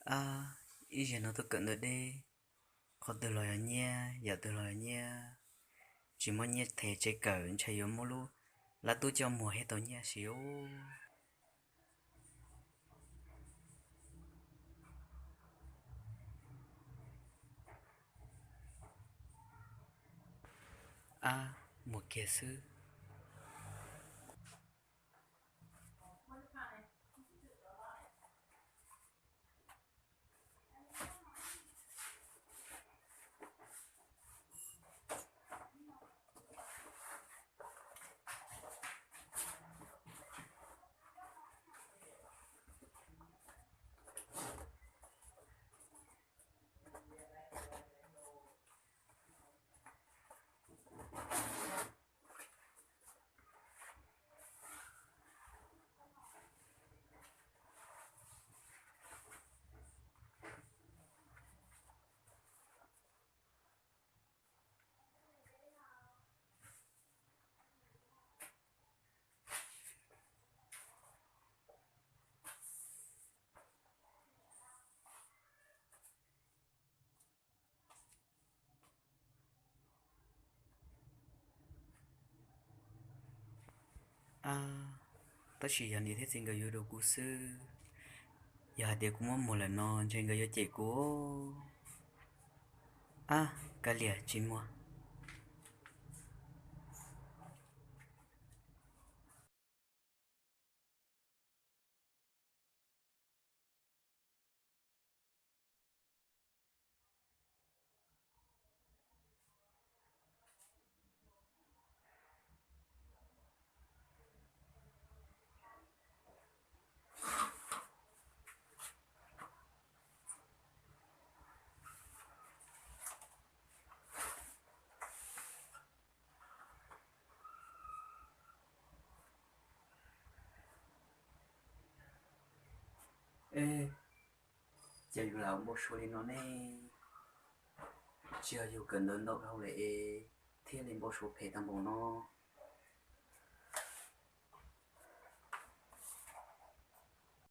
Ab, ib zaug no tuaj kawm ntawv deb, qhov twg los yog nyiaj, yam twg los yog nyiaj, tsis muaj nyiaj them tsev kawm ntshai yuav muab lub lab tub coj muag thiaj tau nyiaj siv os. Ab, muag kiag xwb. Ab, tab sis yog niam thiab txiv nkawd yuav rau kuv xwb, yog hais tias kuv muab muag lawm no ntshe nkawd yuav cem kuv. Ab, kav liam tsis muag. Ej, cas yus lam npau suav li no ne? Tsis yog yus kawm ntawv ntau dhau lawm es thiaj li npau suav phem tag npaum no.